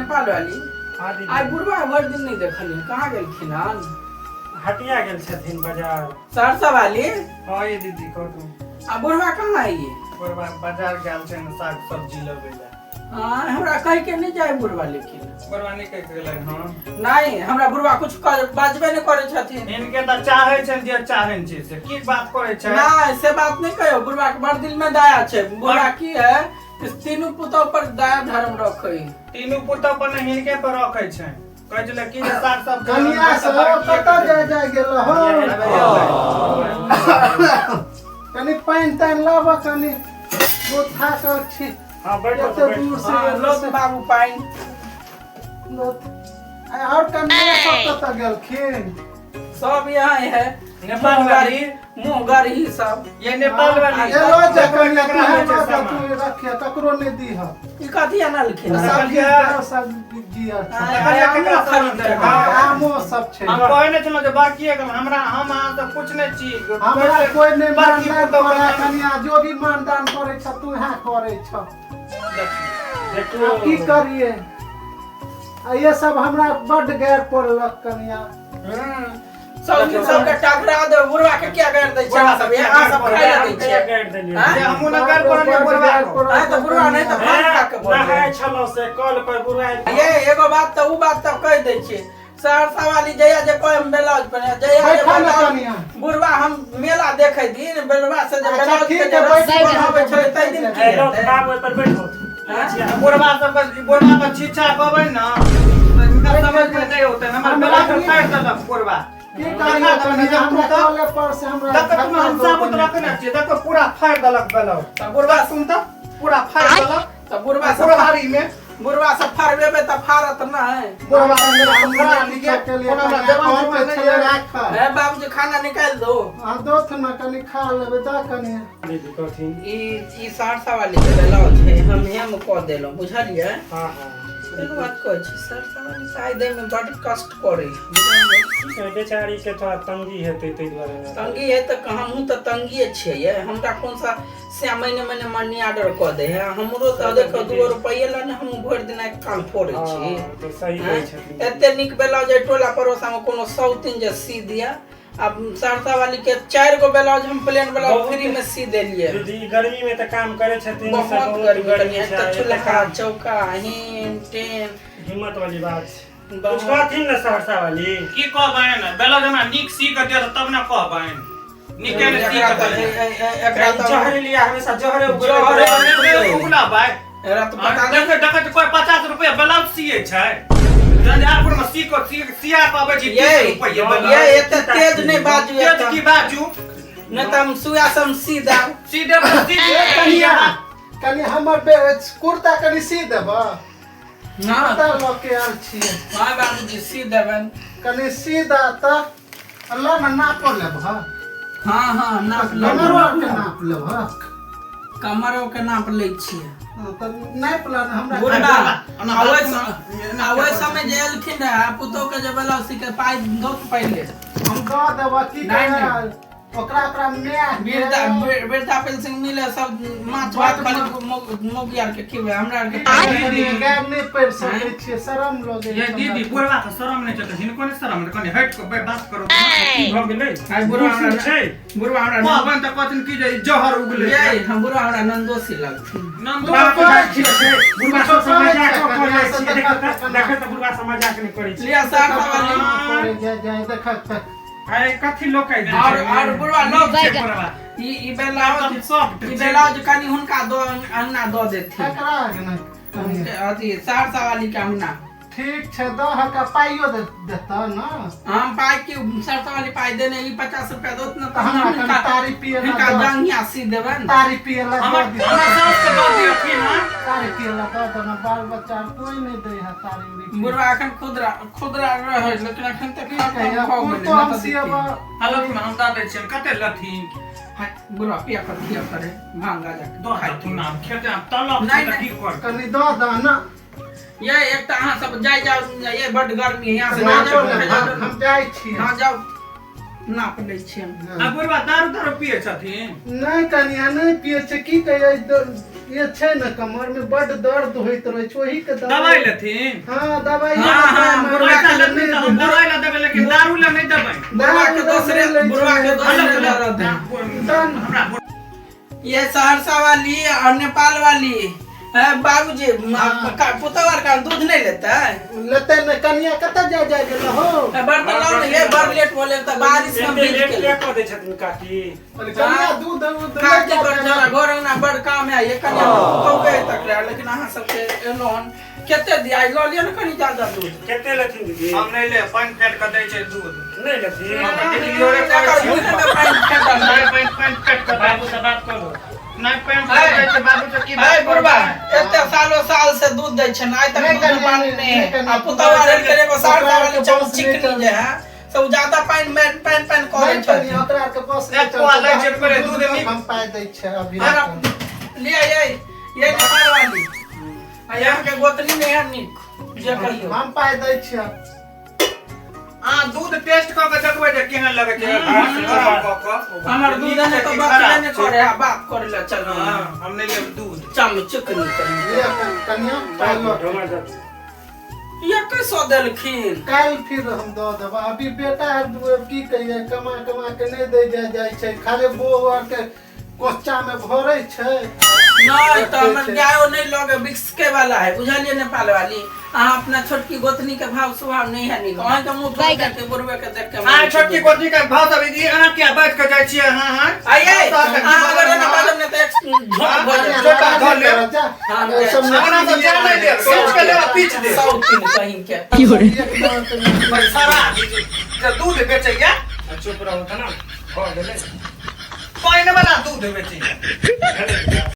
नेपाल वाली। हाँ दीदी। आइ बुढ़वा भरि दिन नहि देखलियै, कहाँ गेलखिन हन? हटिया गेल छथिन बाजार। सहरसा वाली। हाँ ये दीदी कहू। आ बुढ़वा कहाँ है ये? बुढ़वा बाजार गेल छै ने साग सब्जी लेबै लए। हाँ, हमरा कहि के नहि जाय बुढ़वा, लेकिन बुढ़वा नहि कहि के गेलै? हँ नहीं, हमरा बुढ़वा कुछ बाजबे नहि करै छथिन। हिनके तऽ चाहै छनि जे चाहै छी से की बात करै छै। नहीं, से बात नहीं कहियो, बुढ़वा के बड़ दिल में दया छै। बुढ़वा की है कि तीनू पुतोह पर दया धर्म रखै। तीनू पुतोह पर नहि, हिनके पर रखै छै। कहै छलै कि जे साग सब्जी कनिया सब कतऽ जाय जाय गेल हो? कनि पानि तानि लाबऽ, कनि बहुत थाकल छी। हाँ बैठो। एते दूर से हाँ, एलहुँ लो से। बाबू पानि। आओर कनिया सब कतऽ गेलखिन? सब यहाँ है। नेपाल वाली। मुँह गरही सब। ये नेपाल वाली। ए लऽ जा कनिया, केकरा तू होइ छै लऽ जा, सामान? तू रखिया, ककरो नहि दीह। ई कथी अनलखिन हन? सब्जी देखलियै? सब्जी आर छै। आय, आय, केकरा आमो सामान खरीद देलकै? के। आमो सब छै। हम कहै नहि छलहुँ जे बाकी हमरा हम अहाँ सब कुछ नहि छी। हमरा कोई नहि बाकी मानदान पुतोह करे। पर कनिया जो भी मानदान करे छ, तू है करे छ। देखू। आब की करिए, आ ये सब हमरा बड गैर पड़लक कनिया। सब दिन सबके टकरा दे, बुढ़वा के क्या गारि दै छै? अहाँ सब अहाँ सब खाइ लए दै छियै? जे हमहूँ ने गारि पड़लियै बुढ़वा को। आँय, तऽ बुढ़वा नहि तऽ भात खा के बोलबै। नहाय छलहुँ से कल पर बुढ़वा। ये एगो बात तऽ उ बात तऽ कहि दै छियै, सहरसा वाली जहिया जे कहे हम ब्लाउज पहिने जहिया जे बैठा ने ब्लाउज कनिया। बुढ़वा हम मेला देखै दिन बुढ़वा से जे अच्छा, ब्लाउज के ठीक जे है, रस्सी बैठ। बनाबै छलै ताहि दिन की हेतै? बाबू ओहि पर बैठो। बुढ़वा सबके बुढ़वा के छीछा कहबै ने तऽ हिनका समझ मे नहि औतै। हमर ब्लाउज फाड़ि देलक बुढ़वा। की करिए कनिया, हमरा कॉले पर से हमरा देखो तुम, हम साबुत रखने छियै, देखो पूरा फाड़ि देलक ब्लाउज। तऽ बुढ़वा सुन तऽ पूरा फाड़ि देलक। तऽ बुढ़वा सब बुढ़ारी मे बुढ़वा सब फाड़बेबै तऽ फाड़त नहि। बुढ़वा हमरा लिखे के लिए कोनो हमरा कनिया जवान कहते जुआन छलै नहि राख। हे बाबूजी, खाना निकालि दो। हाँ दोस्त न, कनि खा लेबै द कनिया। दीदी कहथिन। ई ई सहरसा वाली के ब्लाउज है, हम हेम कऽ देलहुँ, बुझलियै? हाँ हाँ। एगो बात कहै छी, सहरसा वाली पाइ दै मे बड कष्ट करै है, बुझलियै? की कहै, बेचारी के थोड़ा तंगी हेतै ताहि दुआरे ने। तंगी है तऽ हमहूँ तऽ तंगिए छियै ये। हमरा कोन सा से महीने महीने मनी ऑर्डर कऽ दै है? हमरो तऽ देखो, 2 रुपैए लए ने हमहूँ भरि दिन आँखि कान फोड़ै छी। हाँ, तऽ सही कहै छथिन। एते नीक ब्लाउज एहि टोला पड़ोसा मे कोनो सौतीन जे सी दिया। आब सहरसा वाली के 4 गो ब्लाउज हम प्लेन ब्लाउज फ्री में सी देलिए। दीदी, गर्मी में तऽ काम करै छथिन से। बहुत गर्मी गर्मी है छै, तऽ एते चूल्हा काम। चौका हिन टेन। हिम्मत वाली बात छै। बहुत। कुछ कहथिन ने सहरसा वाली? की कहबनि, ब्लाउज हमरा नीक सी के दिअ तब ने कहबनि। नीके ने सी एकरा के तऽ देलियै। एकरा तऽ जहर लिया, हमेशा जहरे उगलै। जहरे। उगला भाई। एकरा तऽ पता नहि। देखै देखै कोइ 50 रुपया ब्लाउज सियै छै, झंझारपुर मे सी के सिया के अबै छै ये 30 रुपये ब्लाउज। ये एते तेज नहि बाजू। तेज एतऽ की बाजू? नहि तऽ हम सुआ से हम सी देब। सी देबै, सी ए कनिया, कनि हमर कुर्ता कनि सी देब। हाँ। कुर्ता लऽ के आयल छियै। हाँ बाबूजी, सी देबनि। कनि सी दऽ तऽ ल ने, नापो लेब। हाँ। हाँ, नाप लेब। कमरो आर के नाप लेब। हाँ। कमरो के नाप लै छियै। हाँ, तऽ नापि ल ने हमरा। बुढ़बा आ ओहि समय जे एलखिन रहे पुतोह के जे ब्लाउज सी के पाइ दो पहिले। हम दऽ देबऽ की। नहि, नहि। कहे ओकरा ओकरा my के वृद्धा वृद्धा पेंशन मिले सब माछ भात खाली मौगी आर के खिबै, हमरा आर के दीदी, गाय नहि पढ़ि सकै छियै, शरम लगै ये छै दीदी, हमरा। बुढ़वा के शरम नहि छै तऽ हिनको नहि शरम हेतै? कनि हटि कऽ बात करू। की भऽ गेलै? आइ बुढ़वा हमरा छै। बुढ़वा हमरा कहबनि तऽ कहथिन की जे ई जहर उगलै। ये हम बुढ़वा हमरा नंदोसी लगथिन। नन्दो। बाप रे, बाप छै। बुढ़वा सब से मजाक छै, कऽ जाइ छियै। देखऽ देखऽ तऽ, देखऽ तऽ, बुढ़वा से मजाक नहि करै छै। लिअ सहरसा वाली। करे जाय जाय, देखक तऽ। आइ कथी लोक और बुढ़वा लोग छै बुढ़वा। ई ई ब्लाउज एकदम सॉफ्ट ई छै। ब्लाउज कनि हुनका दो अंगना दऽ देथिन। केकरा के कनिया? अथी सहरसा वाली के अंगना। ठीक छै, दऽ हका पाइयो दे देतऽ ने। हम पाइ की, सहरसा वाली पाइ देने, ई 50 रुपया दोत ने तऽ तऽ हमरा हम कनि हिनका तारी पिए ला हिनका दऽ। जांघिया सी देबनि। तारी पिए ला हमर दऽ दिअ। हमर साउस के दऽ दिअथिन हँ। तारी पिए ला दऽ दऽ ने, बाल बच्चा आर कोई नहि दै है तारी उरी। बुढ़वा एखन खुदरा खुदरा रहै, लेकिन एखन तऽ की खतम कहिया भऽ गेलै। कुर्तो हम नहि तऽ सियबऽ। हलथुन, हम दऽ दै छियनि, कते लथिन? हाय, बुढ़वा पिया कर किया करे भांग गाजा के दऽ खाइ। देथुन, आब खेते आब तलब नहि, छै तऽ नहि। की करतै? कनि दऽ दऽ ने। ये एक तऽ अहाँ सब जाय जाउ, ये बड गर्मी है, यहाँ से जाय नापो जाउ, लेब, जाउ, जाउ। हम जाइ छियै। हाँ जाउ, नाप लै छियै हम। आ बुढ़वा दारू तारू पियै छथिन? नहि कनिया, नहि पिए छै। की कहियै, ये छै ने कमर में बड दर्द होइत रहै छै, ओही के दवाई लेथिन। हाँ दवाई। हाँ, हाँ, बुढ़वा पैसा लेथिन तऽ हम दवाई ला देबै, लेकिन दारू ला नहि देबै। बुढ़वा के दोसरे, बुढ़वा के दोसरे दर्द है। हमरा ये सहरसा वाली और नेपाल वाली है बाबूजी, पुतहु आर का दूध नहीं लेता है? लेते ने कनिया कतऽ जाय जाय गेल हो? बर्तन लाओ ने, ये बड़ लेट बोले तऽ बारिश में एते भीज लेट गेलै। किया कऽ दै छथिन काकी? कनिया दूध उध काकी कर जरा घर अंगना बड़ काम है, ये कनिया पुतहु के तक रहे, लेकिन अहाँ सबके एलो हन कते दिया लऽ लिअ ने कनी ज्यादा दूध। कते लेथिन दीदी? हम नहि ले, पानि फेट कऽ दै छै दूध। नहि लेथिन? हम तऽ डिलीवरी करै एकर छी। मुँह में पानि फेटल है। नहि, पानि पानि फेट कऽ दै। बाबू से बात करू। नहि, पानि फेट दै छै बाबू से की है बात बुढ़बा, करबै? एते सालो साल से दूध दै छै, आइ तक नहि दूध में कनिया, पानी नहि नहीं है। कनिया, आ पुतहु आर एलकै एगो सहरसा वाली ओकरा आरके बस चिकनी नहि जे है सब ज्यादा पानि में पानि पानि करै नहि छै। कनिया, ओकरा आरके बस नहि एक पुआ लै छै, चलतै। पहिले दूध नीक। हम पाइ दै छै अभी। अरे, लिअ ये नेपाल वाली आ यहाँ के गोतनी नहीं है नीक जे कहियो। हम पाइ दै छियै। अहाँ दूध टेस्ट कऽ के देखबै जे केहन लगै छै, गरम कऽ कऽ। हमर दूध ने तऽ नीक छै कि बात खराब नहि छै? करे आ बात करे ला चल। हाँ, हम नहि लेब दूध। चम चिकनी कनी। लिअ कनिया, पाइ लऽ। ढोंगा दे। ये कैसो देलखिन? काल्हि फिर हम दऽ देब। अभी बेटा आर की कहिए, कमा कमा के नहि दै जाइ जाइ छै, खाली बोह आर के कोच्चा में भरै छै। नहीं तो हमर गायो नहीं लगे बिक्सके वाला है, बुझलिए नेपाल वाली? अहाँ अपना छोटकी गोतनी के भाव स्वभाव नहीं है नीक, अहाँ के मुंह थोड़ के बुढ़वे के देख के। अहाँ छोटकी गोतनी के भाव सब ई अहाँ किया बैठ के जाइ छियै? अहाँ हाँ आइए अहाँ अगर एना बाजब ने तऽ एक झोंक भऽ जायत। छोटा धऽ लेब। जा, हाँ, सब अंगना सब जा नहि देब, सोच के लेब आ पीच देब। सौ तीन कहीं के एक दाँत नहि। सारा जे दूध बेचैया। आ चुप रहू तऽ ने भऽ गेलै। पानि वाला दूध बेचैया। भेलै।